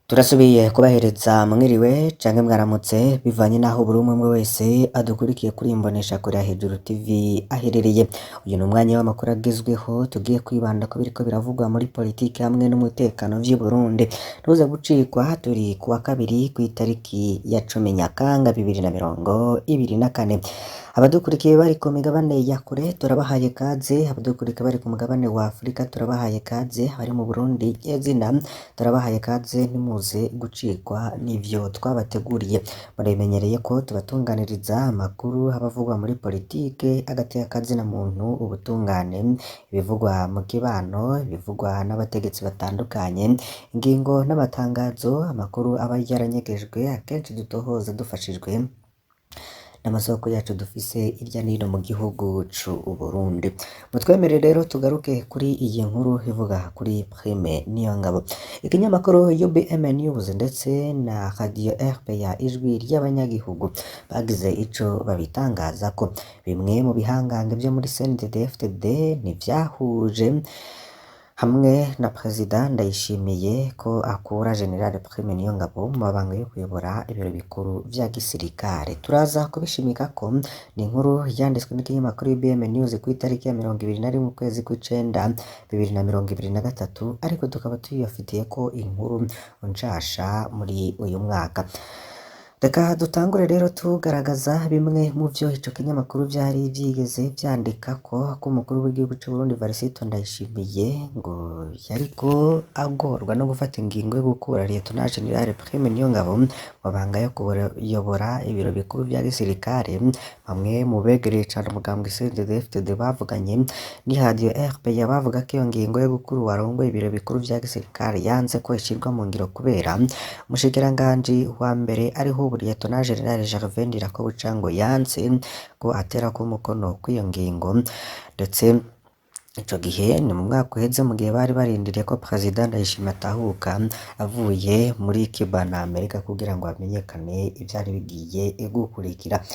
Turasubiye kubahereza mwiriwe canke mwaramutse bivanye n'aho buri umwe wese adukurikiye kuri Imboneshakure ya Hejuru TV aherereye. Uyu ni umwanya w'amakuru agezweho tugiye kwibanda ku biriko biravugwa muri politiki hamwe n'umutekano vy'i Burundi. Ntuze gucikwa, turi kuwa kabiri kw'itariki ya 10 Nyakanga 2024. Abadukurikiye bari ku migabane ya kure turabahaye kaze, abadukurikiye bari ku mugabane wa Afrika turabahaye kaze, abari mu Burundi nyezina turabahaye kaze, ntimuze gucikwa n'ivyo twabateguriye. Murabimenyereye ko tubatunganiriza amakuru aba avugwa muri politike, agateka kazina muntu, ubutungane, ibivugwa mu kibano, ibivugwa n'abategetsi batandukanye, ingingo n'amatangazo, amakuru aba yaranyegejwe akenshi dutohoza dufashijwe n'amasoko yacu dufise hirya no hino mu gihugu c'Uburundi. Mutwemere rero tugaruke kuri iyi nkuru ivuga kuri Prime Niyongabo. Ikinyamakuru UBM News ndetse na Radio RPA Ijwi ry'Abanyagihugu bagize ico babitangazako. Bimwe mu bihangange vyo muri CNDD-FDD ntivyahuje hamwe na Perezida Ndayishimiye ko akura General Prime Niyongabo mu mabanga yo kuyobora ibiro bikuru vya gisirikare. Turaza kubishimikako, ni inkuru yanditswe n'ikinyamakuru UBM News kw'itariki ya 21 ukwezi kw'icenda 2023, ariko tukaba tuyibafitiyeko inkuru nshasha muri uyu mwaka. Reka dutangure rero tugaragaza bimwe mu vyo ico kinyamakuru vyari vyigeze vyandikako ko umukuru w'igihugu c'Uburundi Varisito Ndayishimiye ngo yariko agorwa no gufata ingingo yo gukura Lieutenant General Prime Niyongabo mu mabanga yo kuyobora ibiro bikuru vya gisirikare. Bamwe mu begereye cane umugambwe CNDD-FDD bavuganye n'iradiyo RPA bavuga ko iyo ngingo yo gukura uwarongoye ibiro bikuru vya gisirikare yanze ko ishirwa mu ngiro kubera umushikiranganji wa mbere ariho ubu Lieutenant General Gervais Ndirakobuca ngo yanse ko aterako umukono kw'iyo ngingo. Ndetse ico gihe ni mu mwaka uheze, mu gihe bari barindiriye ko Perezida Ndayishimiye atahuka avuye muri Cuba na Amerika kugira ngo hamenyekane ivyari bigiye gukurikira.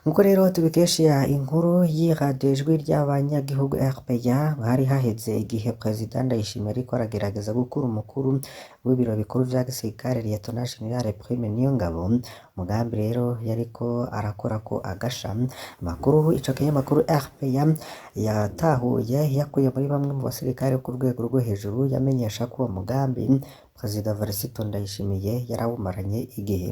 Nkuko rero tubikesha inkuru y'iradiyo Ijwi ry'Abanyagihugu RPA, hari haheze igihe Perezida Ndayishimiye ariko aragerageza gukura umukuru w'ibiro bikuru vya gisirikare Lieutenant General Prime Niyongabo. Umugambi rero yariko arakorako agasha. Amakuru ico kinyamakuru RPA yatahuye yakuye muri bamwe mu basirikare ku rwego rwo hejuru yamenyesha ko uwo mugambi Perezida Varisito Ndayishimiye yarawumaranye igihe.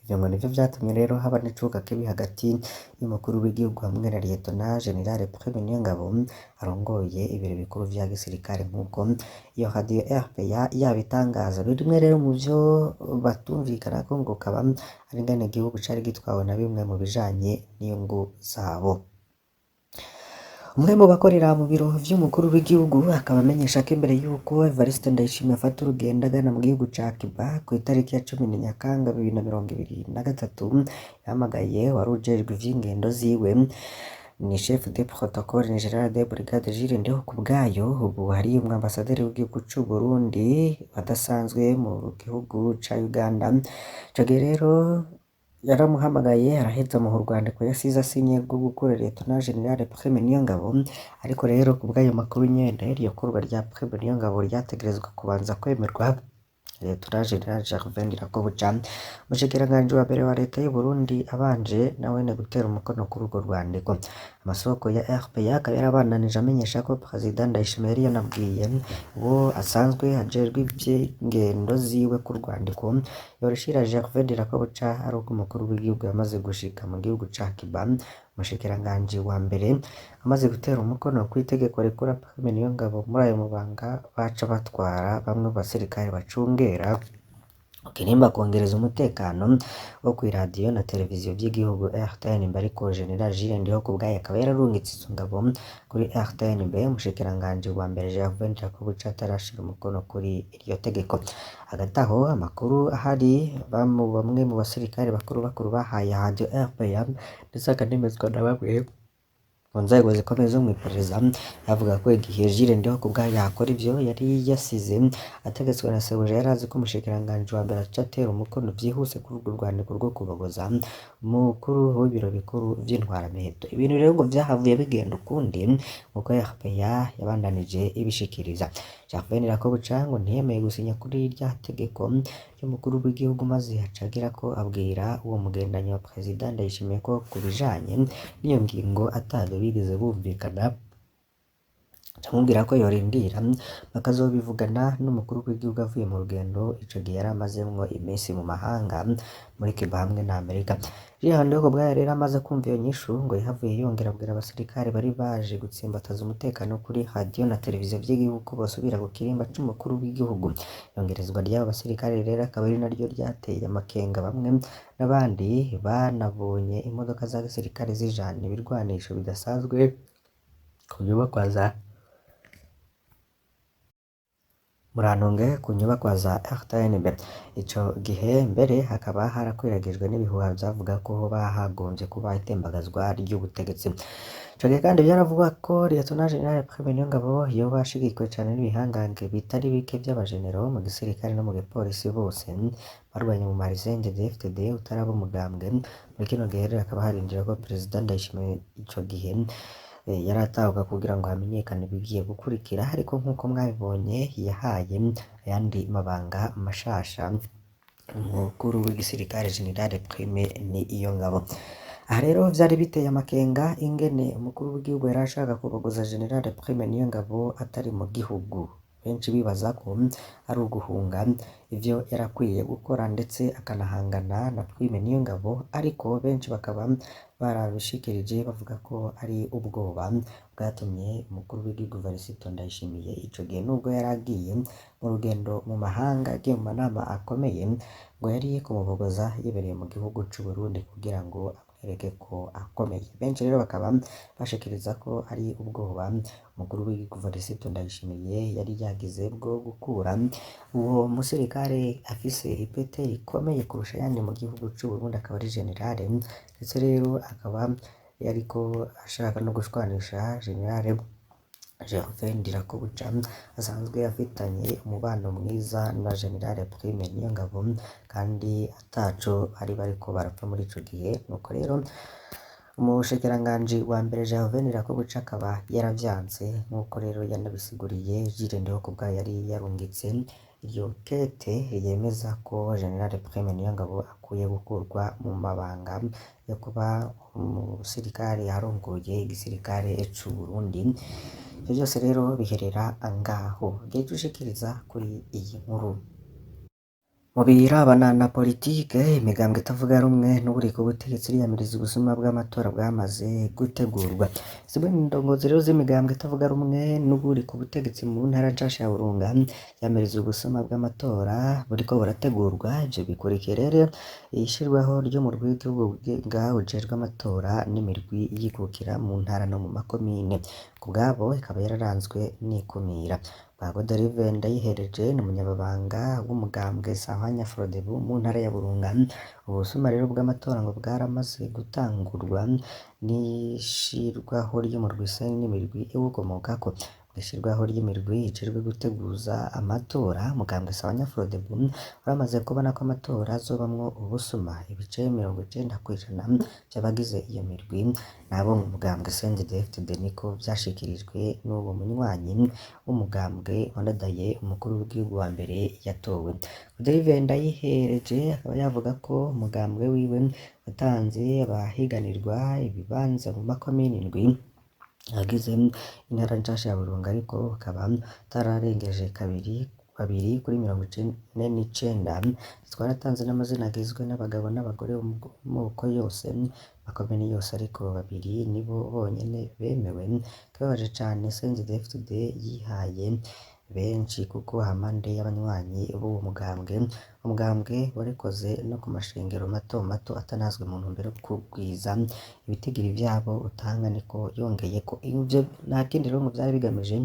Ivyo ngo nivyo vyatumye rero haba n'icuka kibi hagati y'umukuru w'igihugu hamwe na Lieutenant General Prime Niyongabo arongoye ibiro bikuru vya gisirikare, nk'uko iyo radio RPA yabitangaza. Bimwe rero mu vyo batumvikanako ngo kaba ari ingene igihugu cari gitwawe na bimwe mu bijanye n'inyungu zabo. Umwe mu bakorera mu biro vy'umukuru w'igihugu akaba amenyesha ko imbere y'uko Evariste Ndayishimiye afata urugendo agana mu gihugu ca Cuba kw'itariki ya 10 Nyakanga 2023, yahamagaye uwari ujejwe ivy'ingendo ziwe, ni chef de protocole, ni General de Brigade Jules Ndihokubwayo. Ubu hari umwambasaderi w'igihugu c'Uburundi adasanzwe mu gihugu ca Uganda. Ico gihe rero yaramuhamagaye araheza amuha urwandiko yasize asinye rwo gukura Lieutenant General Prime Niyongabo. Ariko rero kubw'ayo makuru nyene, iryo kurwa rya Prime Niyongabo ryategerezwa kubanza kwemerwa Lieutenant General Gervais Ndirakobuca, umushikiranganji wa mbere wa leta y'Uburundi, abanje nawene gutera umukono kuri urwo rwandiko. Amasoko ya RPA akaba yarabandanije amenyesha ko Perezida Ndayishimiye yari yanabwiye uwo asanzwe ajejwe ivy'ingendo ziwe ku rwandiko yorushira Gervais Ndirakobuca ari uko umukuru w'igihugu yamaze gushika mu gihugu ca Cuba. Umushikiranganji wa mbere amaze gutera umukono kw'itegeko rikura Prime Niyongabo muri ayo mabanga, baca batwara bamwe mu basirikare bacungera Kirimba kongereza umutekano wo kw'iradiyo na televiziyo vy'igihugu RTNB, ariko General Jules Ndihokubwayo akaba yararungitse izo ngabo kuri RTNB umushikiranganji wa mbere Gervais Ndirakobuca atarashira umukono kuri iryo tegeko. Hagati aho amakuru ahari bamwe mu basirikare bakuru bakuru bahaye radio RPA ndetse akanemezwa na bamwe mu nzego zikomeye zo mw'iperereza, avuga ko igihe Jules Ndihokubwayo yakora ivyo yari yasize ategetswe na sebuja, yari azi ko umushikiranganji wa mbere aca atera umukono vyihuse kuri urwo rwandiko rwo kubogoza umukuru w'ibiro bikuru vy'intwaramiheto. Ibintu rero ngo vyahavuye bigenda ukundi, nkuko RPA yabandanije ibishikiriza. Gervais Ndirakobuca ngo ntiyemeye gusinya kuri rya tegeko ry'umukuru w'igihugu, maze aca agirako abwira uwo mugendanyi wa Perezida Ndayishimiye ko ku bijanye n'iyo ngingo atavyo bigeze bumvikana, aca amubwira ko yorindira bakazobivugana n'umukuru w'igihugu avuye mu rugendo ico gihe yari amazemwo imisi mu mahanga muri Cuba hamwe na Amerika. Gerard Ndihokubwayo rero amaze kumva iyo nyishu ngo yahavuye yongera abwira abasirikare bari baje gutsimbataza umutekano kuri radiyo na televiziyo vy'igihugu ko bosubira ku kirimba c'umukuru w'igihugu. Iyongerezwa ry'abo basirikare rero akaba ari naryo ryateye amakenga bamwe n'abandi banabonye imodoka za gisirikare zijana ibirwanisho bidasanzwe ku nyubakwa za Murantunge ku nyubakwa za RTNB. Ico gihe mbere hakaba harakwiragijwe n'ibihuha vyavuga ko hoba hagomvye kuba itembagazwa ry'ubutegetsi. Ico gihe kandi vyaravugwa ko Lieutenant General Prime Niyongabo yoba ashigikiwe cane n'ibihangange bitari bike vy'abajenero mu gisirikare no mu gipolisi bose barwanye mu CNDD-FDD utaraba umugambwe. Muri kino gihe rero hakaba harindiriwe ko Perezida Ndayishimiye ico gihe yaratahuka kugira ngo hamenyekane ibigiye gukurikira, ariko nk'uko mwabibonye yahaye ayandi mabanga mashasha umukuru w'igisirikare General Prime Niyongabo. Aha rero vyari biteye amakenga ingene umukuru w'igihugu yari ashaka kubogoza General Prime Niyongabo atari mu gihugu. Benshi bibaza ko ari uguhunga ivyo yarakwiye gukora ndetse akanahangana na Prime Niyongabo, ariko benshi bakaba barabishikirije bavuga ko ari ubwoba bwatumye umukuru w'igihugu Evariste Ndayishimiye ico gihe nubwo yari agiye mu rugendo mu mahanga agiye mu manama akomeye ngo yari kumubogoza yibereye mu gihugu c'u Burundi kugira ngo amwereke ko akomeye. Benshi rero bakaba bashikiriza ko ari ubwoba umukuru w'igihugu Evariste Ndayishimiye yari yagize bwo gukura uwo musirikare afise ipete rikomeye kurusha ayandi mu gihugu c'u Burundi akaba ari generale, ndetse rero akaba yariko ashaka no gushwanisha Generale Gervais Ndirakobuca asanzwe afitanye umubano mwiza na Generale Prime Niyongabo kandi ataco bari bariko barapfa muri ico gihe. Nuko rero umushikiranganji wa mbere Gervais Ndirakobuca akaba yaravyanse, nk'uko rero yanabisiguriye Jules Ndihokubwayo yari yarungitse iryo kete yemeza ko General Prime Niyongabo akwiye gukurwa mu mabanga yo kuba umusirikare arongoye igisirikare c'u Burundi. Ivyo vyose rero biherera ngaho. Gira ico ushikiriza kuri iyi nkuru. Mu birabana na politike, imigambwe itavuga rumwe n'uwuri ku butegetsi iriyamiriza ubusuma bw'amatora bwamaze gutegurwa. Zimwe mu ndongozi rero z'imigambwe itavuga rumwe n'uwuri ku butegetsi mu ntara nshasha ya Burunga yamiriza ubusuma bw'amatora buriko burategurwa. Ivyo bikurikiye rero ishirwaho ry'umurwi w'igihugu wigenga ujejwe amatora n'imirwi yikukira mu ntara no mu makomine. Kubwabo ikaba yararanzwe n'ikumira. Godolive Ndayihereje ni umunyamabanga w'umugambwe Sahwanya Frodebu mu ntara ya Burunga. Ubusuma rero bw'amatora ngo bwaramaze gutangurwa n'ishirwaho ry'umurwi CENI n'imirwi iwukomokako. Ishirwaho ry'imirwi ijejwe guteguza amatora, umugambwe Sahwanya Frodebu waramaze kubona ko amatora azobamwo ubusuma. Ibice 90% vy'abagize iyo mirwi n'abo mu mugambwe CNDD-FDD, niko vyashikirijwe n'uwo munywanyi w'umugambwe wandadaye umukuru w'igihugu wa mbere yatowe. Godolive Ndayihereje akaba yavuga ko umugambwe wiwe watanze abahiganirwa ibibanza mu makomine 7 agize intara nshasha ya Burunga, ariko bakaba batararengeje 2 kuri 49. Twaratanze n'amazina agizwe n'abagabo n'abagore bo mu moko yose, makomine yose, ariko babiri nibo bonyene bemewe. Ikibabaje cane CNDD-FDD yihaye benshi kuko hampande y'abanywanyi b'uwo mugambwe, umugambwe warikoze no ku mashengero mato mato atanazwi mu ntumbero yo kugwiza ibitigiri vyabo utanga, niko yongeyeko. Ivyo nta kindi rero ngo vyari bigamije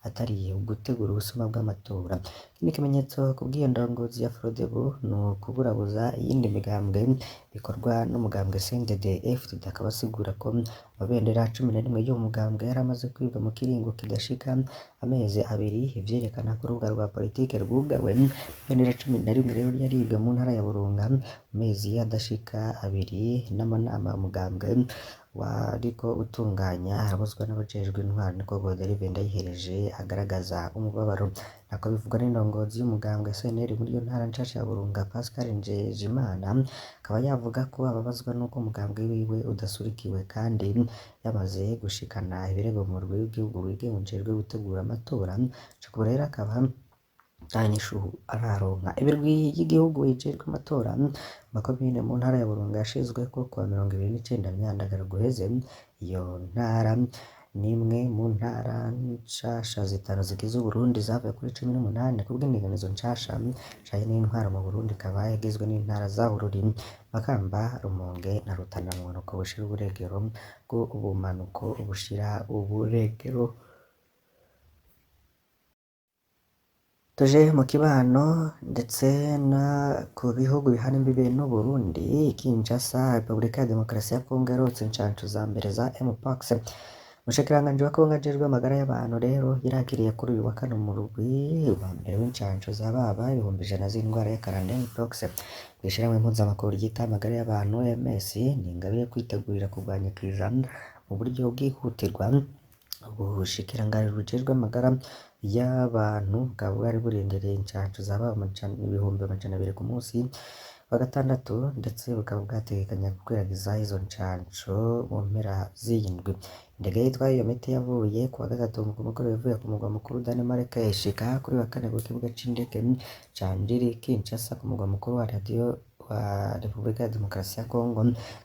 atari ugutegura ubusuma bw'amatora. Ikindi kimenyetso kubw'iyo ndongozi ya Frodebu ni ukuburabuza iyindi migambwe bikorwa n'umugambwe CNDD-FDD, akaba asigura ko amabendera 11 y'uwo mugambwe yari amaze kwibwa mu kiringo kidashika amezi abiri, ivyerekana ko urubuga rwa politike rwugawe. Ibendera 11 rero yaribwe mu ntara ya Burunga mu mezi adashika abiri n'amanama umugambwe Wariko utunganya arabuzwa n'abajejwe intwaro, niko Godelive Ndayihereje agaragaza umubabaro. Nako bivugwa n'indongozi y'umugambwe SNL muri iyo ntara nshasha ya Burunga, Pascal Njejimana, akaba yavuga ko ababazwa n'uko umugambwe wiwe udasurikiwe kandi yamaze gushikana ibirego mu murwi w'igihugu wigenga ujejwe gutegura amatora. Ico rero akaba ata nyishu araronka. Imirwi y'igihugu ijejwe amatora mu makomine mu ntara ya Burunga yashizweko kuwa 29 Myandagaro guheze. Iyo ntara n'imwe mu ntara nshasha zitanu zigize Uburundi zavuye kuri 18 kubw'indinganizo nshasha ijanye n'intwaro mu Burundi, ikaba igizwe n'intara za Bururi, Makamba, Rumonge na Rutana mu bumanuko bushira uburengero bw'ubumanuko bushira uburengero. Tuje mu kibano ndetse no ku bihugu bihana imbibe n'Uburundi, Kinshasa, Repubulika ya Demokarasi ya Kongo yarotse incanco za mbere za Mpox. Umushikiranganji wa Kongo ajejwe amagara y'abantu rero yarakiriye kuri uyu wa kane umurwi wa mbere w'incanco zababa 100,000 z'indwara y'akaranda Mpox. Mw'ishirahamwe mpuzamakungu ryita amagara y'abantu OMS ni ingabire yo kwitegurira kurwanya ikiza mu buryo bwihutirwa. Ubushikiranganji bujejwe amagara y'abantu bukaba bwari burindiriye incanco zababa 200,000 ku munsi wa gatandatu, ndetse bukaba bwategekanya gukwiragiza izo ncanco mu mpera z'iyi ndwi. Indege yitwaye iyo miti yavuye kuwa gatatu ku mugoroba ivuye ku murwa mukuru Danemark ishika kuri wa kane ku kibuga c'indege ca Ndiri Kinshasa ku murwa mukuru wa radio wa Repubulika ya Demokarasi ya Kongo.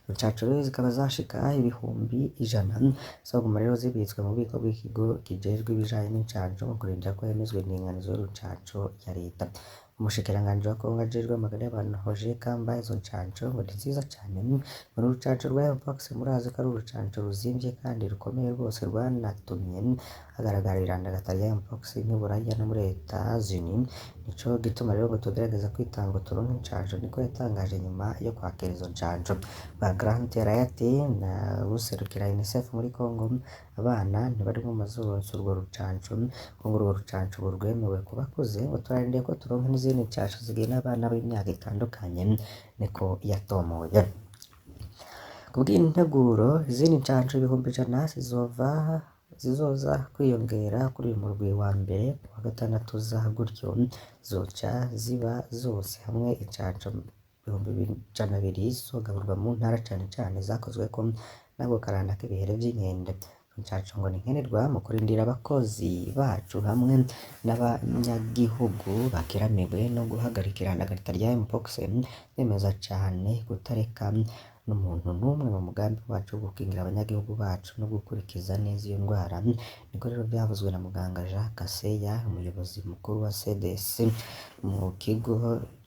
Incanco rero zikaba zashika 100,000, zizoguma rero zibitswe mu bubiko bw'ikigo kijejwe ibijanye n'incanco mu kurindira ko hemezwa indinganizo y'urucanco ya leta. Umushikiranganji wa Kongo ajejwe amagara y'abantu Roger Kamba, izo ncanco ngo ni nziza cane. Muri urucanco rwa Mpox murazi ko ari urucanco ruzimvye kandi rukomeye rwose, rwanatumye hagaragara irandagata rya Mpox nk'i Buraya no muri Etats-Unis. Nico gituma rero ngo tugerageza kwitanga ngo turonke incanco, niko yatangaje nyuma yo kwakira izo ncanco. Ba Grant Rayati na userukira UNICEF muri Kongo, abana ntibari mu bazoronsa urwo rucanco, kuko urwo rucanco ubu rwemewe ku bakuze, ngo turarindiriye ko turonka n'izindi ncanco zigena abana b'imyaka itandukanye, niko yatomoye. Kubw'integuro, izindi ncanco 100,000 zizoza kwiyongera kuri uyu murwi wa mbere kuwa gatandatu uza, gutyo zoca ziba zose hamwe incanco 200,000 zizogaburwa mu ntara cane cane zakozweko n'ako karanda k'ibihere vy'inkende. Incanco ngo ni nkenerwa mu kurindira abakozi bacu hamwe n'abanyagihugu bageramiwe no guhagarika irandagata rya Mpox, ndemeza cane kutareka n'umuntu n'umwe mu mugambi wacu wo gukingira abanyagihugu bacu no gukurikiza neza iyo ndwara. Niko rero vyavuzwe na muganga Jacques Kaseya, umuyobozi mukuru wa CDC mu kigo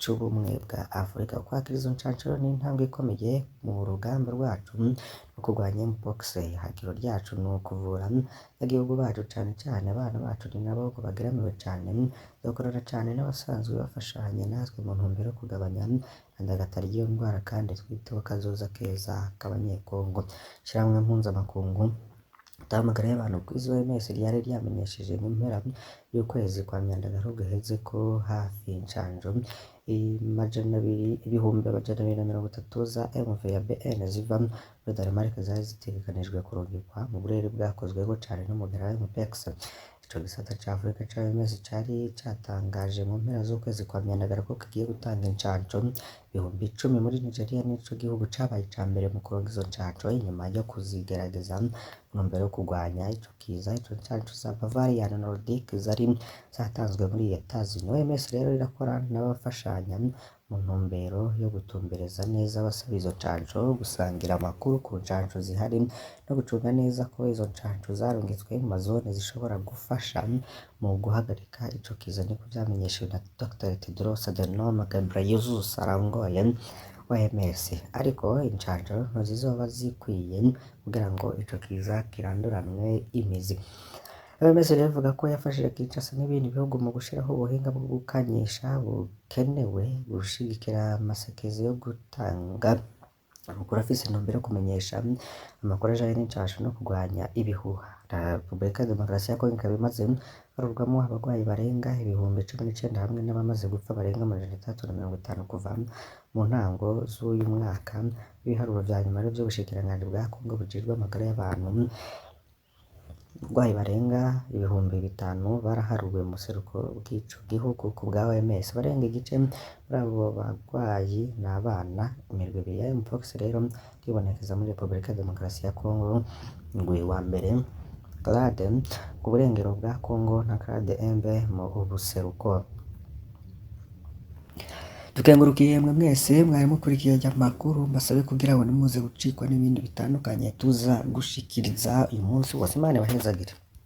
c'ubumwe bwa Afrika. Kwakira izo ncanco rero ni intambwe ikomeye mu rugamba rwacu rwo kurwanya Mpox. Ihangiro ryacu ni ukuvura abanyagihugu bacu cane cane abana bacu, ni nabo bageramiwe cane. Dukorana cane n'abasanzwe bafashanya natwe mu ntumbero yo kugabanya irandagata ry'iyo ndwara kandi twiteho kazoza keza k'abanyekongo. Ishirahamwe mpuzamakungu ry'amagara y'abantu kw'isi OMS ryari ryamenyesheje mu mpera y'ukwezi kwa Myandagaro guheze ko hafi incanco 230,000 za MVABN ziva muri Danemark zari zitegekanijwe kurungikwa mu burere bwakozweko cane n'umugera wa Mpox. Ico gisata ca Afrika ca OMS cari catangaje mu mpera z'ukwezi kwa Myandagaro ko kigiye gutanga incanco 10,000 muri Nigeria, nico gihugu cabaye ica mbere mu kuronka izo ncanco inyuma yo kuzigerageza mu ntumbero yo kurwanya ico kiza. Izo ncanco za Bavarian Nordic zari zatanzwe muri Etats-Unis. OMS rero irakora n'abafashanya mu ntumbero yo gutumbereza neza abasaba izo ncanco, gusangira amakuru ku ncanco zihari no gucunga neza ko izo ncanco zarungitswe mu mazone zishobora gufasha mu guhagarika ico kiza, niko vyamenyeshejwe na Dr Tedros Adhanom Ghebreyesus arongoye OMS. Ariko incanco ntizizoba zikwiye kugira ngo ico kiza kiranduranwe imizi. OMS rero ivuga ko yafashije Kinshasa n'ibindi bihugu mu gushiraho ubuhinga bwo gukanyisha bukenewe, gushigikira amasekeza yo gutanga Amakuru afise intumbero yo kumenyesha amakuru ajanye n'incasho no kurwanya ibihuha. Repubulika ya Demokarasi ya Kongo ikaba imaze kubarurwamwo abarwayi barenga 19,000 hamwe n'abamaze gupfa barenga 650 kuva mu ntango z'uyu mwaka. Ibiharuro vya nyuma rero vy'ubushikiranganji bwa Kongo bujejwe amagara y'abantu, abarwayi barenga 5000 baraharuwe mu buseruko bw'ico gihugu ku bwa OMS. Barenga igice muri abo barwayi ni abana. Imirwi ibiri ya Mpox rero iribonekeza muri Repubulika ya Demokarasi ya Kongo. Umugwi wa mbere Clade ku burengero bwa Kongo na Clade MB mu buseruko. Tukengurukiye mwe mwese mwari mukurikiye aya makuru, mbasabe kugira ngo ntimuze gucikwa n'ibindi bitandukanye tuza gushikiriza uyu munsi wose. Imana ibahezagire.